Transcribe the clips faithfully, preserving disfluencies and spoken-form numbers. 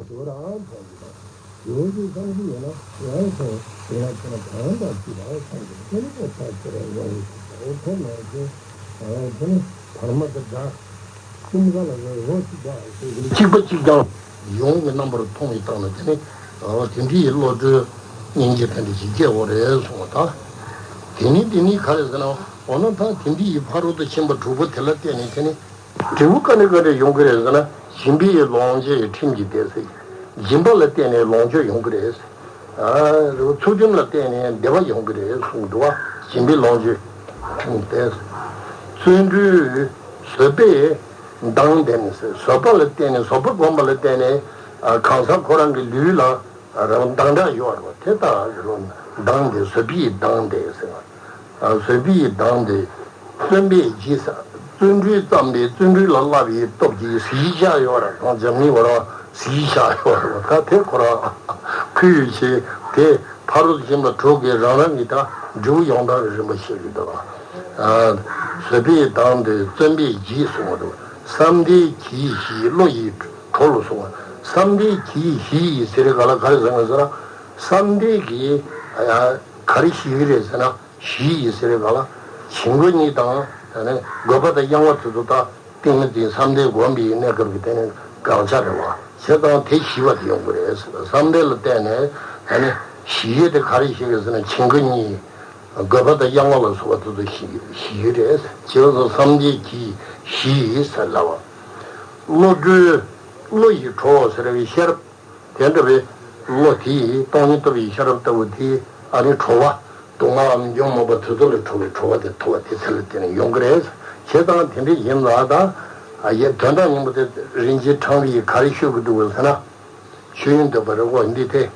ཡོད་རང་ཐོག་གི་དང་། ཡོད་ཀྱི་བསམ་གྱི་ཡོད་ན་ཡང་ཐོག་དེ་ན་ཁྱེད་རང་གང་དང་ཅི་དང་བསམ་གྱི་དེ་ནི་ཁོ་ཐག་ཁྱེད་རང་ཡོང་གི་འོ་ཁོ་ནང་བཞིན་དེ་ནི་བར་མ་དང་འདྲ། ཁྱིམ་ག་ལ་ཡོད་རོ་གཅིག་པ་ཟེར་གྱི་གཅིག་པ་གཅིག་ཀྱང་ཡོང་གི་རྣམ་པར་མཐོང་བའི་སྟངས་ལ་དེ་ནི་དེ་འདྲའི་བློ་གྲོས་སྙིང་རྗེ་དེ་འདྲ་ཞིག་སྐྱེ་འོ་རེད་གསུངས་པ་དང་། དེ་ནི་དེ་ནི་ག་རེ་ཟེར་ན་འོ་ན་ད་དེ་འདྲའི་ཕ་རོལ་ཏུ་ཕྱིན་པ་དྲུག་པོ་དེ་ལ་བརྟེན་ནས་དེ་ནི། འབྲས་བུ་ག་ནས་ག་འདྲ་ཡོང་གི་རེད་ཟེར་ན། སྦྱིན་པའི་ལོངས་སྤྱོད་ཁྲིམས་ཀྱིས་བདེ་ཟེར། སྦྱིན་པ་ལ་བརྟེན་ནས་ལོངས་སྤྱོད་ཡོང་གི་རེད། ཨ། ཚུལ་ཁྲིམས་ལ་བརྟེན་ནས་བདེ་བ་ཡོང་གི་རེད་གསུངས་འདུག་བ། སྦྱིན་པའི་ལོངས་སྤྱོད་ཁྲིམས་བདེ། བརྩོན་འགྲུས་བཟོད་པས་མདངས་ལྡན་ཟེར། བཟོད་པ་ལ་བརྟེན་ནས་བཟོད་པ་སྒོམ་པ་ལ་བརྟེན་ནས་ཨ། གང་ཟག་ཁོ་རང་གི་ལུས་ལ་རང་མདངས་འདྲ་ཡོད་རེད་བ། དེ་ལྟར་རང་མདངས་ལྡན་བཟོད་པའི་མདངས་ལྡན་ཟེར་བ། བཟོད་པའི་མདངས་ལྡན། བརྩོན་པས་ལྗིད་ཟེར། བརྩོན་འགྲུས་བརྩམས་པའི་བརྩོན་འགྲུས་ལ་བསླབ་པའི་སྟོབས་ཀྱིས་གཟི་བརྗིད་ཆགས་ཡོད་རེད། ཁོང་འཛམ་གླིང་བར་གཟི་བརྗིད་ཆགས་ཡོད་རེད། ད་དེ་ཁོ་རང་ཁུལ་ཡོད་ཆེ་དེ་ཕ་རོལ་ཏུ་ཕྱིན་པ་དྲུག་གི་རང་རང་གི་ད་འབྲས་བུ་ཡོང་སྟངས་རིམ་པ་ཤེས་ཀྱི་འདུག་བ། བཟོད་པའི་མདངས་ལྡན་བརྩོན་པས་ལྗིད་གསུངས་པ་འདུག་བསམ་གཏན་གྱིས་ཞི་བློ་ཡི་གྲོགས་ལ་གསུངས་པ། བསམ་གཏན་གྱིས་ཞི་ཡི་ཟེར་ག་ལ་ག་རེ་ཟེར་ན་ཟེར་ན། བསམ་གཏན་གྱིས་ག་རེ་ཞི་གི་རེད་ཟེར་ན། ཞི་ཡི་ཟེར་ག་ལ་བྱིང་རྒོད་གཉིས་དང་དགོད་པ་དང་གཡེང་བ་དེ་ཚོ་དག་གཏིང་མི་འཛིན། བསམ་གཏན་སྒོམ་པའི་གནས་སྐབས་ཀྱི་དེ་ནི་དགག་བྱ་རེད་བ། བྱས་ཙང་དེ་ཞི་བ་དེ་ཡོང་གི་རེད། བསམ་གཏན་ལ་བརྟེན་ནས་ད་ནི་ཞི་ཡི་དེ་ག་རེ་ཞི་གི་ཟེར་ན། བྱིང་རྒོད་གཉིས། དགོད་པ་དང་གཡེང་བ་ལ་སོགས་པ་དེ་ཚོ་ཞི་ཞི་ཡི་རེད། བྱས་ཙང་བསམ་གཏན་གྱིས་ཞི་ཡི་ཟེར་ལབ་བ། བློ་གྲོས་བློ་ཡི་གྲོགས་ཟེར་བའི་ཤེས་རབ། དེ་འདྲ་བའི་བློ་དེ་ཡིས་སྟོང་ཉིད་རྟོགས་པའི་ཤེས་རབ་ལྟ་བུ་དེ་ཨ་ནི་གྲོལ་བ། སྡུག་བསྔལ་འཇོམས་མོས་པ་དེ་ཚོ་ལས་གྲོལ་བའི་གྲོལ་བ་དེ་ཐོབ་པ་དེ་ཚེ་ལ་དེ་ནས་ཡོང་གི་རེད། བྱས་ཙང་དེ་འདྲ་ཡིན་ལ་ད། ཨ་ཡེ་དོན་དག་སྙིང་པོ་དེ་རིན་ཆེན་ཕྲེང་བས་ག་རེ་ཤོད་ཀྱི་འདུག་ཟེར་ན། ཤོད་ཡོན་འདོད་པ་རེད་གོ་འདི་དེ།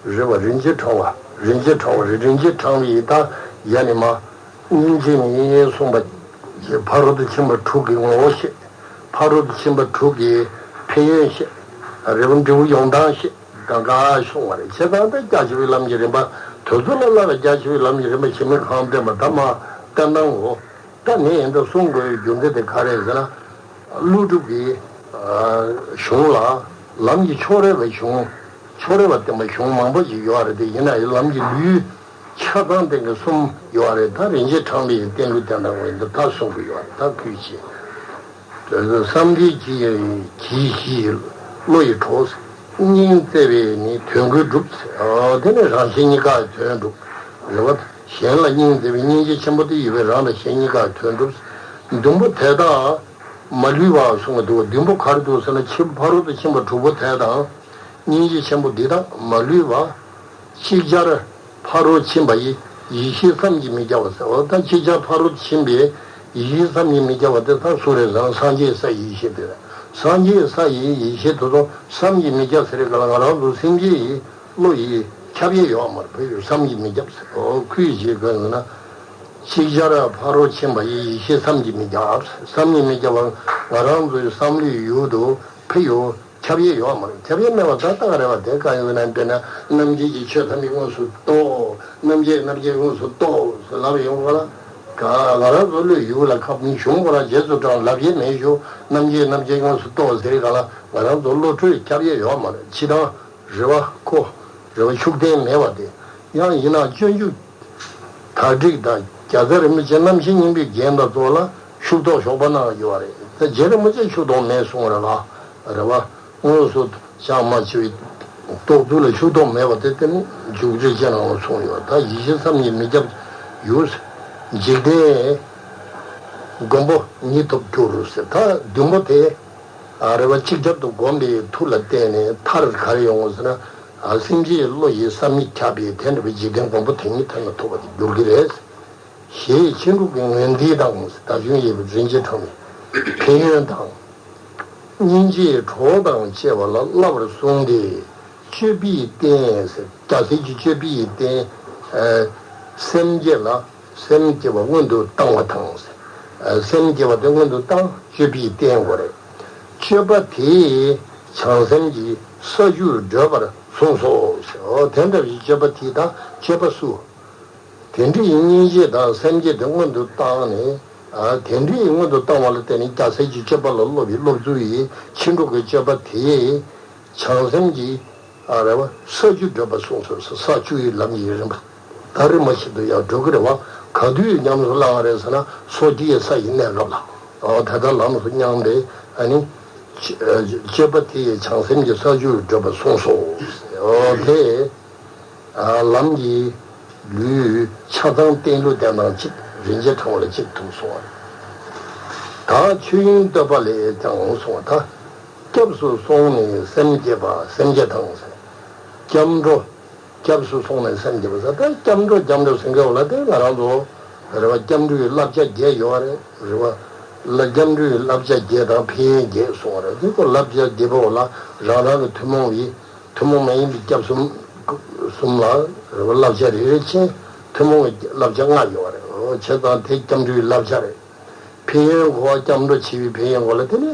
རེད་བ། རིན་ཆེན་ཕྲེང་བ། རིན་ཆེན་ཕྲེང་བ་རེད། རིན་ཆེན་ཕྲེང་བས་ད་ཡ་ནི་མ། སྙིང་རྗེ་ནི་གསུངས་པ། ཕ་རོལ་ཏུ་ཕྱིན་པ་དྲུག་གི་ངོ་བོ་བཤད། ཕ་རོལ་ཏུ་ཕྱིན་པ་དྲུག་གི་ཕན་ཡོན་བཤད། རེ་བ་འབྲས་བུ་ཡོང་སྟངས་བཤད། གང་ག་གསུངས་པ་རེད། བྱས་ཙང་ད་རྒྱ་ཆེ་བའི་ལམ་གྱི་རིམ་པ་དེ་ཚོ་ལ་བསླབ་པའི་རྒྱ་ཆེ་བའི་ལམ་གྱི་རིམ་པ་ཞེས་མི་གང་བསྟན་པ་ད་མ་བསྟན་སྟངས་འོ། ད་ནི་ཡིན་ད་གསུང་དགོས་པའི་རྒྱུ་མཚན་དེ་ག་རེ་ཟེར་ན། ཀླུ་སྒྲུབ་ཀྱི་གཞུང་ལ་ལམ་གྱི་ཕྱོགས་རེ་བའི་གཞུང་། ཕྱོགས་རེ་བ་བསྟན་པ་གཞུང་མང་པོ་ཞིག་ཡོད་རེད། དེ་ཡིན་ན་ཡང་ལམ་གྱི་ལུས་ཆ་ཚང་བསྟན་མཁན་གསུམ་ཡོད་རེད། ད་རིན་ཆེན་ཕྲེང་བའི་བསྟན་ལུགས་བསྟན་སྟངས་འོ་འདི་ད་གསུང་གི་ཡོད་རེད། ད་ཁུལ་བྱེད། བསམ་གཏན་གྱིས་གྱིས་ཞི་བློ་ཡི་གྲོགས། སྙིང་བརྩེ་བས་ནི་དོན་ཀུན་འགྲུབ། དེ་ནི་རང་གཞན་གཉིས་ཀ་དོན་འགྲུབ། རེད་བ། གཞན་ལ་སྙིང་བརྩེ་བའི་སྙིང་རྗེ་ཆེན་པོ་དེ་ཡོད་པས་རང་དང་གཞན་གཉིས་ཀ་དོན་འགྲུབ། བདུན་པོ་དེ་དག་མ་ལུས་པ་གསུངས་པ་འདུག་བདུན་པོ་ག་རེ་འདུག་ཟེར་ན། ཕྱི་ཕ་རོལ་ཏུ་ཕྱིན་པ་དྲུག་པོ་དེ་དང་། སྙིང་རྗེ་ཆེན་པོ་འདི་དག་མ་ལུས་པ། ཅིག་ཅར་ཕ་རོལ་ཕྱིན་པ་ཡི་ཡེ་ཤེས་བསམ་གྱིས་མི་ཁྱབ་པ་ཟེར་བ་དང་། ཅིག་ཅར་ཕ་རོལ་ཕྱིན་པའི་ཡེ་ཤེས་བསམ་གྱིས་མི་ཁྱབ་པ་དེ་དག་སུ་རེད་ཟེར་ན། སངས་རྒྱས་ས་ཡི་ཡེ་ཤེས་དེ་རེད། སངས་རྒྱས་ས་ཡི་ཡེ་ཤེས་དེ་ཚོ་བསམ་གྱིས་མི་ཁྱབ་ཟེར་ག་ལ་ང་རང་ཚོ་སེམས་ཅན་ཡི་བློ་ཡིས་ཁྱབ་ཡས་ཡོད་མ་རེད། བོད་ཡུལ་བསམ་གྱིས་མི་ཁྱབ་ཟེར། ཨོ་ཁུལ་ཡིག་བྱེད་དགོས་ཟེར་ན། ཅིག་ཅར་ཕ་རོལ་ཕྱིན་པ་ཡི་ཡེ་ཤེས་བསམ་གྱིས་མི་ཁྱབ། བསམ་གྱིས་མི་ཁྱབ་པ་ང་རང་ཚོའི་བསམ་བློའི་ཡུལ་དུ་ཕེ་ཡོད། ཁྱབ་ཡས་ཡོད་མ་རེད། ཁྱབ་ཡས་མེད་པ་ད་ལྟ་ག་རེ་བ་དེ་གང་ཡོད་ན། དཔེར་ན་རྣམ་མཁྱེན་གྱི་ཆོས་ཐམས་ཅད་དངོས་སུ་རྟོགས། རྣམ་མཁྱེན་རྣམ་མཁྱེན་དངོས་སུ་རྟོགས་ཟེར་ལབ་ཡོང་བ་ལ། ག་ང་རང་ཚོ་བློའི་ཡུལ་ལ་ཁ་མི་གཞུང་ཁོ་རང་རྗེས་སུ་འབྲང་ལབ་ཡས་མེད་ཞུ། རྣམ་མཁྱེན་རྣམ་མཁྱེན་དངོས་སུ་རྟོགས་ཟེར་ག་ལ་ང་རང་ཚོ་བློ་གྲོས་ཁྱབ་ཡས་ཡོད་མ་རེད། ཕྱི་དང་རེ་བ་ཁོ་རེ་བ་ཤུགས་ལྡན་མེད་པ་དེ། ཡང་ཡིན་ན་སྤྱོད་འཇུག་དག་སྒྲིག་དང་རྒྱལ་ཚབ་རིན་པོ་ཆེ་རྣམ་བཞི་སྙིང་པོའི་རྒྱན་དང་ཚོགས་ལ་ཤུགས་རྟོགས་ཞོགས་པ་གནང་ཡོད་རེད། ད་རྗེ་རིན་པོ་ཆེ་ཤུགས་རྟོགས་མེད་གསུང་བ་རེད་ལ། རེད་བ། དངོས་སུ་བྱང་མ་ཆེ་བའི་རྟོགས་ཚུལ་ལ་ཤུགས་རྟོགས་མེད་པ་དེ་དེ་ནི་འཇུག་འགྲེལ་ཅན་རང་ལ་གསུངས་ཡོད། ད་ཡེ་ཤེས་བསམ་གྱིས་མི་ཁྱབ་ཡུལ། འཇིག་རྟེན་མགོན་པོ་ཉིད་ཐོབ་འགྱུར་ཟེར། ད་བདུན་པོ་དེ་ཨ་རེ་བ་ཅིག་ཅར་དུ་བསྒོམས་པའི་མཐུ་ལ་བརྟེན་ནས་མཐར་ག་རེ་ཡོང་ངོ་ཟེར་ན། ཨ་སེམས་ཅན་བློ་ཡིས་བསམ་མི་ཁྱབ་པའི་དེ་འདྲ་བའི་འཇིག་རྟེན་མགོན་པོ་དེ་ཉིད་ཐོབ་ན་ཐོབ་པ་དེ་འགྱུར་གྱི་རེད། ཞེས་ཆོས་དྲུག་གི་ངོས་འཛིན་དང་། ད་གཞུང་ཡོད་པའི་རིན་ཆེན་ཕྲེང་བའི་ཕན་ཡོན་དང་། སྙིང་རྗེའི་གྲོགས་དང་བཅས་པ་ལ་བསླབ་པར་གསུངས་ཏེ། སྤྱོད་པའི་རྟེན་ཟེར། རྒྱལ་སྲས་ཀྱི་སྤྱོད་པའི་རྟེན། ཨ་སེམས་བསྐྱེད་ལ་སེམས་བསྐྱེད་པ་སྔོན་དུ་བཏང་བ་དང་ཟེར། ཨ་སེམས་བསྐྱེད་པ་དེ་སྔོན་དུ་བཏང་། སྤྱོད་པའི་རྟེན་དགོས་རེད། སྤྱོད་པ་དེས་བྱང་སེམས་ཀྱི་ས་བཅུ་བགྲོད་པར་གསུངས་སོ་ཟེར། འོ་དེ་འདྲ་བའི་སྤྱོད་པ་དེ་དང་། སྤྱོད་པ་སུ། དེ་འདྲའི་སྙིང་རྗེ་དང་སེམས་བསྐྱེད་དེ་སྔོན་དུ་བཏང་ནས། ཨ་དེ་འདྲའི་སྔོན་དུ་བཏང་བ་ལ་བརྟེན་ནས་རྒྱལ་སྲས་ཀྱི་སྤྱོད་པ་ལ་སློབ་པའི་སློབ་ཚུལ་ཡིས་ཕྱིན་དྲུག་གི་སྤྱོད་པ་དེས་ བྱང་སེམས་ཀྱི་ཨ་རེ་བ་ས་བཅུ་བགྲོད་པ་གསུངས་སོ། ས་བཅུ་ཡི་ལམ་གྱི་རིམ་པ་ད་རིམ་པ་བཞིན་དུ་ཡང་བགྲོད་ཀྱི་རེད་བ། ག་དུས་ཉམས་སུ་བླང་བ་རེད་ཟེར་ན་སོ་སྐྱེའི་ས་ཡི་གནས་སྐབས་ལ། ཨོ་དེ་ལྟར་ལམ་སུ་མཉམ་པའི་ཨ་ནི་སྤྱོད་པ་དེ་ཡི་བྱང་སེམས་ཀྱི་ས་བཅུ་བགྲོད་པ་གསུངས་སོ། ཨོ་དེ། ལམ་གྱི་ལུས་ཆ་ཚང་བསྟན་ལུགས་ལྡན་དང་གཅིག་རིན་ཆེན་ཕྲེང་བ་ལ་གཅིག་ཐུག་སོང་བ་རེད། ད་ཆོས་དབྱིངས་བསྟོད་པ་ལས་ཀྱང་སོང་བ་ད། སྐྱབས་སུ་སོང་ནས་སེམས་བསྐྱེད་པ་སེམས་བསྐྱེད་དང་ཟེར། སྐྱབས་འགྲོ། སྐྱབས་སུ་སོང་ནས་སེམས་བསྐྱེད་པ་ཟེར་ད་སྐྱབས་འགྲོ་སྐྱབས་འགྲོ་ཟེར་མཁན་འོ་ལ་དེ་ང་རང་ཚོ་རེ་བ་སྐྱབས་འགྲོའི་བསླབ་བྱ་བརྒྱད་ཡོད་རེད་རེ་བ། ལ་སྐྱབས་འགྲོའི་བསླབ་བྱ་བརྒྱད་དང་ཕན་ཡོན་བརྒྱད་སོང་བ་རེད། དེ་ཁོ་བསླབ་བྱ་བརྒྱད་པོ་འོ་ལ་རང་རང་གི་ཐུན་མོང་བའི། ཐུན་མོང་མ་ཡིན་པའི་སྐྱབས་གསུམ་གསུམ་ལ་རེ་བ་བསླབ་བྱ་རེ་རེ་ཕྱིན། ཐུན་མོང་གི་བསླབ་བྱ་ལྔ་ཡོད་རེད། འོ་བྱས་ཙང་དེ་སྐྱབས་འགྲོའི་བསླབ་བྱ་རེད། ཕན་ཡོན་གོ་བ་སྐྱབས་འགྲོ་བྱེད་པའི་ཕན་ཡོན་གོ་ལ་དེ་ནི་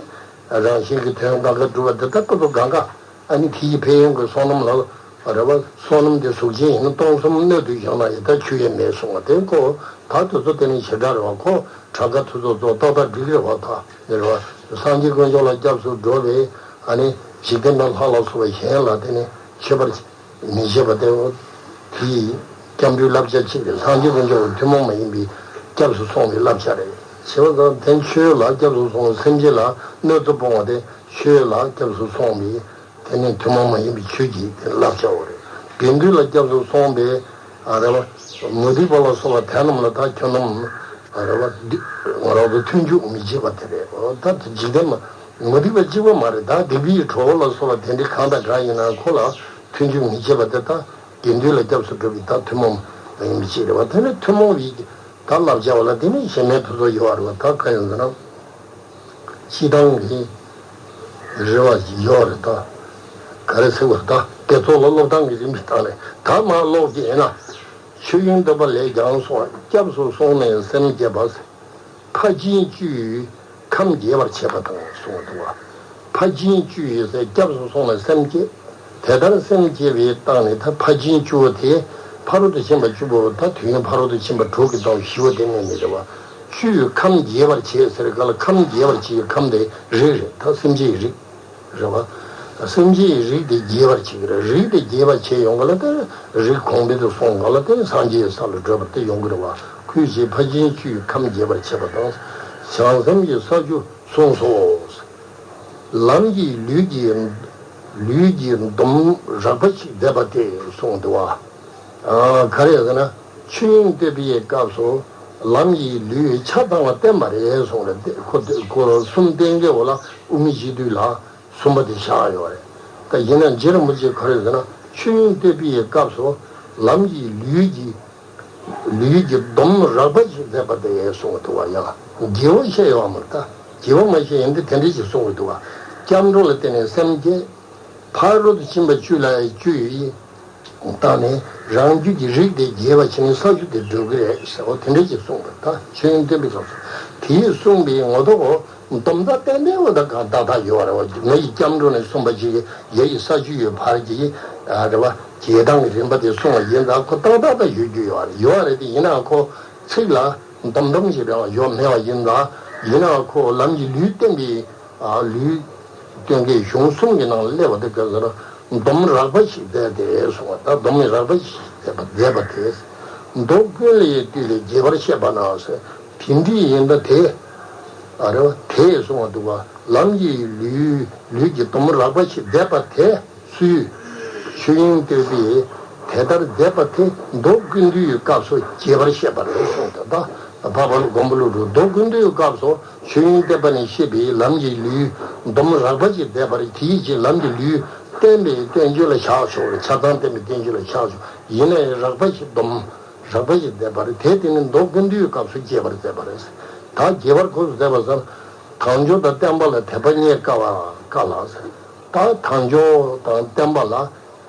རང་བཞིན་གྱི་དོན་གང་ག་སྒྲུབ་པ་འདི་ལྟ་ཀུན་ཏུ་གང་ག་ཨ་ནི་དེ་ཡི་ཕན་ཡོན་གྱི་བསོད་ནམས་ལ་རེ་བ་བསོད་ནམས་དེ་གཟུགས་ཅན་ཡིན་ན་སྟོང་གསུམ་སྣོད་དུ་ཤོར་ན་ཡང་ད་ཆོས་ཡེ་མེད་གསུང་བ་དེ་ཁོ་ད་དེ་ཚོ་དེ་ནི་བྱེ་བྲག་རེད་བ། ཁོ་གྲངས་ཀ་དེ་ཚོ་ཚོ་ཏག་ཏག་འགྲིག་རེད་བ། ད་དེ་རེད་བ། སངས་རྒྱས་དཀོན་མཆོག་ལ་སྐྱབས་སུ་འགྲོ་བའི་ཨ་ནི་འཇིག་རྟེན་པ་ལྷ་ལ་སོགས་པ་གཞན་ལ་དེ་ནི་མཆོད་པར་མི་བྱེད་པ་དེ་འོ། དེ་ཡིས་སྐྱབས་འགྲོའི་བསླབ་བྱ་གཅིག་རེད། སངས་རྒྱས་དཀོན་མཆོག་གི་ཐུན་མོང་མ་ཡིན་པའི་སྐྱབས་སུ་སོང་བའི་བསླབ་བྱ་རེད། བྱས་པ་ཙང་དེ་ཆོས་ལ་སྐྱབས་སུ་སོང་བའི་སེམས་ཅན་ལ་གནོད་འཚེ་སྤོང་བ་དེ་ཆོས་ལ་སྐྱབས་སུ་སོང་བའི་དེ་ནི་ཐུན་མོང་མ་ཡིན་པའི་ཆོས་ཀྱི་དེ་བསླབ་བྱའོ་རེད། དགེ་འདུན་ལ་སྐྱབས་སུ་སོང་བའི་ཨ་རེ་བ། མུ་སྟེགས་པ་ལ་སོགས་པ་དེ་རྣམས་ལ་ད་ཁྱོད་རྣམས་ཨ་རེ་བ་འདི་ང་རང་ཚོ་མཐུན་འཇུག་མི་བྱེད་པ་དེ་རེད། ད་དེ་འཇིག་རྟེན་མ། མུ་སྟེགས་པ་གཅིག་པོ་མ་རེད། ད་སྡིག་པའི་གྲོགས་པོ་ལ་སོགས་པ་དེ་འདྲ་གང་དང་གང་ཡིན་ན་ཁོ་ལ་མཐུན་འཇུག་མི་བྱེད་པ་དེ་ད་དགེ་འདུན་ལ་སྐྱབས་སུ་འགྲོ་བའི་ད་ཐུན་མོང་མ་ཡིན་པའི་ཆེད་རེད་བ། དེ་ནི་ཐུན་མོང་བའི་ད་བསླབ་བྱ་བ་ལ་དེ་ནི་གཞན་མའི་ཐུགས་ཚོགས་ཡོད་པ་རེད་བ། ད་གང་ཡིན་ཟེར་ན་སྤྱི་བཏང་གི་རེ་བ་ཡོད་རེད། ད་ག་རེ་ཟེར་བ་ད་དགེ་ཚོགས་ལ་སློབ་སྟངས་ཀྱི་རིམ་པའི་སྟེང་ནས་ད་མ་ཀློག་གི་ཡིན་ན་ཆོས་དབྱིངས་བསྟོད་པ་ལས་ཀྱང་སོང་སྐྱབས་སུ་སོང་ནས་སེམས་བསྐྱེད་པ། ཕར་ཕྱིན་བཅུ་ཡིས་ཁམས་རྒྱས་པར་བྱེད་པ་དང་གསུངས་འདུག་བ། ཕར་ཕྱིན་བཅུ་ཡིས་སྐྱབས་སུ་སོང་ནས་སེམས་བསྐྱེད། དེ་ལྟར་སེམས་བསྐྱེད་པའི་སྟེང་ནས་ད་ཕར་ཕྱིན་བཅུ་པོ་དེ་ཕ་རོལ་ཏུ་ཕྱིན་པ་བཅུ་པོ་ད་དུས་ཡུན་ཕ་རོལ་ཏུ་ཕྱིན་པ་དྲུག་གི་ལྟ་བ་བཞི་པོ་དེ་གནས་ནས་རེད་བ། བཅུ་ཡིས་ཁམས་རྒྱས་པར་བྱེད་ཟེར་ག་ལ་ཁམས་རྒྱས་པར་བྱེད་ཀྱི་ཁམས་དེ་རིགས་རེད། ད་སེམས་བསྐྱེད་ཀྱི་རིགས། རེད་བ། སེམས་ཅན་གྱི་རིགས་དེ་རྒྱས་པར་བྱེད་ཀྱི་རེད། རིགས་དེ་རྒྱས་པར་བྱེད་ཡོང་ག་ལ་དེ་རིགས་གོང་འཕེལ་དུ་སོང་ག་ལ་དེ་སངས་རྒྱས་ས་ལ་བགྲོད་པ་དེ་ཡོང་གི་རེད་བ། ཁུལ་གྱིས་ཕར་ཕྱིན་བཅུའི་ཁམས་རྒྱས་པར་བྱེད་པ་དང་། བྱང་སེམས་ཀྱི་ས་བཅུ་གསུངས་སོ། ལམ་གྱི་ལུས་ཀྱི་ལུས་ཀྱི་འདོམས་རགས་པ་ཞིག་མཛད་པ་དེ་གསུངས་འདུག་བ། ག་རེ་ཟེར་ན་ཆོས་དབྱིངས་བསྟོད་པའི་སྐབས་སུ་ལམ་གྱི་ལུས་ཆ་ཚང་བ་བསྟན་པ་རེད་གསུངས་རེད། ཁོ་ཁོ་གསུམ་བསྟན་གྱི་འོ་ལ་དབུ་མའི་སྤྱི་དོན་ལ། གསུམ་པ་དེ་བཞག་ཡོད་རེད། ད་ཡིན་ན་རྗེ་རིན་པོ་ཆེ་ག་རེ་ཟེར་ན་ཆོས་དབྱིངས་བསྟོད་པའི་སྐབས་སུ་ལམ་གྱི་ལུས་ཀྱི་ལུས་ཀྱི་སྡོམ་རགས་པ་ཞིག་མཛད་པ་དེ་གསུངས་འདུག་བ། ཡང་རྒྱས་པོ་བཤད་ཡོད་མ་རེད། ད་རྒྱས་པོ་མ་བཤད་ཡིན་དུས་དེ་འདྲ་ཞིག་གསུངས་འདུག་བ། སྐྱབས་འགྲོ་ལ་བརྟེན་ནས་སེམས་བསྐྱེད། ཕ་རོལ་ཏུ་ཕྱིན་པ་བཅུ་ལ་བཅུ་ཡི། བཏང་ནས་རང་རྒྱུད་ཀྱི་རིགས་དེ་རྒྱས་པར་བྱས་ནས་ས་བཅུ་དེ་སྒྲུབ་ཀྱི་རེད་ཟེར་བ་དེ་འདྲ་ཞིག་གསུངས་པ་ད་ཆོས་དབྱིངས་བསྟོད་པའི་སྐབས་སུ་དེས་གསུངས་པའི་ངོ་ཐོག་གོ་སྡོམ་རྩ་ཏན་ཏན་འོ་ད་གང་ཏག་ཏག་ཡོད་རེད་བ། ང་ཡི་སྐྱབས་འགྲོ་ནས་གསུངས་པ་ཞིག་ཡ་ཡི་ས་བཅུ་ཡོད་བར་གྱི་རེད་བ། རྒྱས་སྟངས་ཀྱི་རིམ་པ་དེ་གསུངས་པ་ཡིན་ཙང་ཁོ་ཏག་ཏག་ཏག་ཡོད་རྒྱུ་ཡོད་རེད། ཡོད་རེད་དེ་ཡིན་ནའང་ཁོ་ཚིག་ལ་སྡོམ་སྡོམ་ཞིག་རེད་བ་ཡོད་མེད་པ་ཡིན་ཙང་ཡིན་ནའང་ཁོ་ལམ་གྱི་ལུས་བསྟན་པའི། ལུས་སྟོན་ཀའི་གཞུང་གསུམ་གྱི་ནང་ལ་སླེབས་པ་དེ་ག་ཟེར་ན་སྡོམ་རགས་པ་ཞིག་མཛད་དེ་གསུངས་པ། ད་སྡོམ་རགས་པ་ཞིག་མཛད་པ་མཛད་པ་དེ་མདོ་ཀུན་ལས་བཏུས་ལས་རྒྱས་པར་བཤད་པ་ན་ཟེར་དེ་འདྲའི་ཡིན་ད་དེ་ཨ་རེ་བ་དེ་གསུངས་པ་འདུག་བ། ལམ་གྱི་ལུས་ལུས་ཀྱི་སྡོམ་རགས་པ་ཞིག་མཛད་པ་དེ། སུས། ཆོས་དབྱིངས་བསྟོད་པས་དེ་ལྟར་མཛད་པ་དེ་མདོ་ཀུན་བཏུས་ཀྱི་སྐབས་སུ་རྒྱས་པར་བཤད་པ་རེད་གསུངས་ཏེ། ད་འཕགས་པ་མགོན་པོ་ཀླུ་སྒྲུབ་མདོ་ཀུན་བཏུས་ཀྱི་སྐབས་སུ་ཆོས་དབྱིངས་བསྟོད་པ་ནས་བཤད་པའི་ལམ་གྱི་ལུས་སྡོམ་རགས་པ་ཞིག་མཛད་པ་རེད། དེའི་ཕྱིར་ལམ་གྱི་ལུས་བསྟན་པའི་བསྟན་བཅོས་ལ་བཞག་ཆོག་རེད། ཆ་ཚང་བསྟན་པའི་བསྟན་བཅོས་ལ་བཞག་ཆོག་ཡིན་ན་ཡང་རགས་པ་ཞིག་སྡོམ། རགས་པ་ཞིག་མཛད་པ་རེད། དེ་དེ་ནི་མདོ་ཀུན་བཏུས་ཀྱི་སྐབས་སུ་རྒྱས་པར་མཛད་པ་རེད། ད་རྒྱས་པར་གོ་སུ་མཛད་པ་ཟེར། དལ་འབྱོར་དང་བསྟན་པ་ལ་དད་པ་རྙེད་དཀའ་བ་དཀའ་ལ་ཟེར། ད་དལ་འབྱོར་དང་བསྟན་པ་ལ་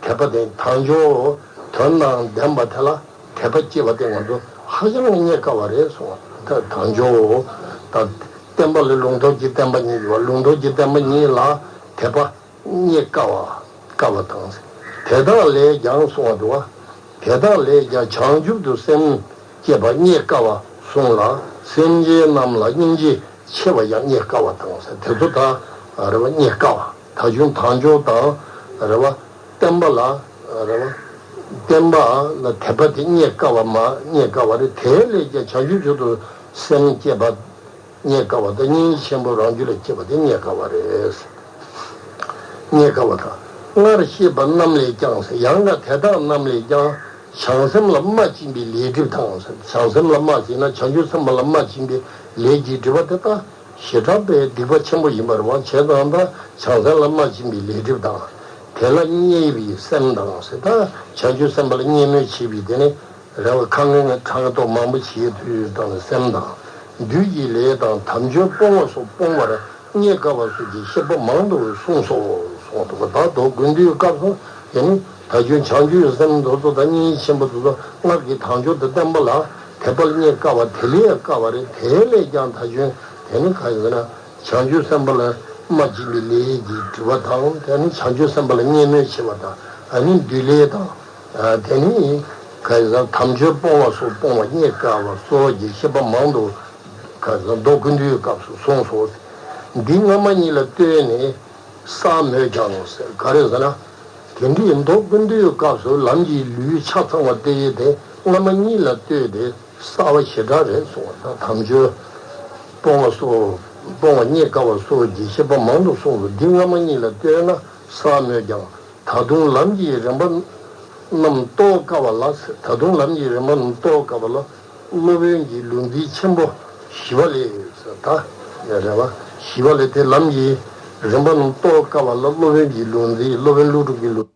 དད་པ་དེ་དལ་འབྱོར་དོན་དང་ལྡན་པ་དེ་ལ་དད་པ་སྐྱེས་པ་དེ་ང་ཚོ་ཧ་ཅང་རྙེད་དཀའ་བ་རེད་གསུངས་པ། ད་དལ་འབྱོར་དང་བསྟན་པ་ལ་ལུང་རྟོགས་ཀྱི་བསྟན་པ་གཉིས་ཡོད་པ། ལུང་རྟོགས་ཀྱི་བསྟན་པ་གཉིས་ལ་དད་པ་རྙེད་དཀའ་བ་དཀའ་བ་དང་། དེ་དག་ལས་ཀྱང་གསུངས་པ་འདུག་བ། དེ་དག་ལས་ཀྱང་བྱང་ཆུབ་ཏུ་སེམས་བསྐྱེད་པ་རྙེད་དཀའ་བ་གསུངས་ལ། སེམས་ཅན་རྣམས་ལ་སྙིང་རྗེ་ཆེ་བ་ཡང་རྙེད་དཀའ་བ་དང་ཟེར། དེ་ཚོ་ད་རེ་བ་རྙེད་དཀའ་བ། ད་གཞུང་དལ་འབྱོར་དང་ རེད་བ། བསྟན་པ་ལ། རེད་བ། བསྟན་པ་ལ་དད་པ་དེ་རྙེད་དཀའ་བ་མ་རྙེད་དཀའ་བ་རེད། དེ་ལས་ཀྱང་བྱང་ཆུབ་མཆོག་ཏུ་སེམས་བསྐྱེད་པ་རྙེད་དཀའ་བ་དང་། མཉན་ཡོད་ཆེན་པོ་རང་རྒྱུད་ལ་སྐྱེས་པ་དེ་རྙེད་དཀའ་བ་རེད། རྙེད་དཀའ་བ་དང་། སྔར་བཤད་པ་རྣམས་ལས་ཀྱང་ཟེར། ཡང་དག་དེ་དག་རྣམས་ལས་ཀྱང་བྱང་སེམས་ལ་རྨ་བྱིན་པའི་ལས་སྒྲིབ་དང་ཟེར། བྱང་སེམས་ལ་རྨ་བྱིན་ན་བྱང་ཆུབ་སེམས་དཔའ་ལ་རྨ་བྱིན་པའི་ལས་ཀྱི་སྒྲིབ་པ་དེ་དག་བྱེ་བྲག་པའི་སྡིག་པ་ཆེན་པོ་ཡིན་པ་རེད་བ། བྱས་ཙང་ད་བྱང་སེམས་ལ་རྨ་བྱིན་པའི་ལས་སྒྲིབ་དང་། དེ་ལ་མཉེས་པའི་སེམས་དང་ཟེར། ད་བྱང་ཆུབ་སེམས་དཔའ་ལ་མཉེས་མོས་བྱེད་པའི་དེ་ནི་རེ་བ་ཁ་ངན་ཕྲག་དོག་མང་པོ་བྱེད་དུས་དང་སེམས་དང་། བདུད་ཀྱི་ལས་དང་དམ་ཆོས་སྤོང་བ་སོགས་སྤོང་བར་རྙེད་དཀའ་བ་སོགས་ཀྱི་བཤད་པ་མང་དུ་གསུངས་སོ། གསུངས་འདུག་ད་མདོ་ཀུན་བཏུས་སྐབས་སུ་དེ་ནི་ད་གཞོན་བྱང་ཆུབ་སེམས་དེ་ཚོ་དང་མཉེས་ཡོད་ཆེན་པོ་དེ་ཚོ་སྔར་གྱི་དལ་འབྱོར་དང་བསྟན་པ་ལ་དད་པ་རྙེད་དཀའ་བ་དེ་ལས་དཀའ་བ་རེད། དེ་ལས་ཀྱང་ད་གཞོན་དེ་ནི་ག་རེ་ཟེར་ན། བྱང་ཆུབ་སེམས་དཔའ་ལ་རྨ་བྱིན་པའི་ལས་ཀྱི་སྒྲིབ་པ་དང་། དེ་ནི་བྱང་ཆུབ་སེམས་དཔའ་ལ་མཉེས་མོས་བྱེད་པ་དང་། ཨ་ནི་བདུད་ལས་དང་། ཨ། དེ་ནི་ག་རེ་ཟེར། དམ་ཆོས་སྤོང་བ་སོགས་སྤོང་བ་རྙེད་དཀའ་བ་སོགས་ཀྱི་བཤད་པ་མང་དུ་ག་རེ་ཟེར། མདོ་ཀུན་བཏུས་སྐབས་སུ་གསུངས་སོ། འདི་སྔ་མ་གཉིས་ལ་ལྟོས་ནས་བསགས་མོད་ཀྱང་ཟེར། ག་རེ་ཟེར་ན། དེ་འདྲའི་མདོ་ཀུན་བཏུས་སྐབས་སུ་ལམ་གྱི་ལུས་ཆ་ཚང་བ་དེ་ཡི་དེ་སྔ་མ་གཉིས་ལ་ལྟོས་ཏེ་བསགས་པ་ཞེ་དྲག་རེད་གསུངས་པ་དང་། དམ་ཆོས་སྤོང་བ་སོགས་སྤོང་བ་རྙེད་དཀའ་བ་སོགས་ཀྱི་བཤད་པ་མང་དུ་གསུངས་སོ། འདི་སྔ་མ་གཉིས་ལ་ལྟོས་ན་བསགས་མོད་ཀྱང་། ད་དུང་ལམ་གྱི་རིམ་པ་རྣམས་རྟོགས་དཀའ་བ་ལ་ཟེར། ད་དུང་ལམ་གྱི་རིམ་པ་རྣམས་རྟོགས་དཀའ་བ་ལ་སློབ་དཔོན་གྱི་ལུགས་འདི་ཆེན་པོ་ཞི་བ་ལྷས་ཟེར། ད་ཡ་རེད་བ། ཞི་བ་ལྷས་དེ་ལམ་གྱི་རིམ་པ་རྣམས་རྟོགས་དཀའ་བ་ལ་སློབ་དཔོན་གྱི་ལུགས་འདི། སློབ་དཔོན་ཀླུ་སྒྲུབ་ཀྱི་ལུགས།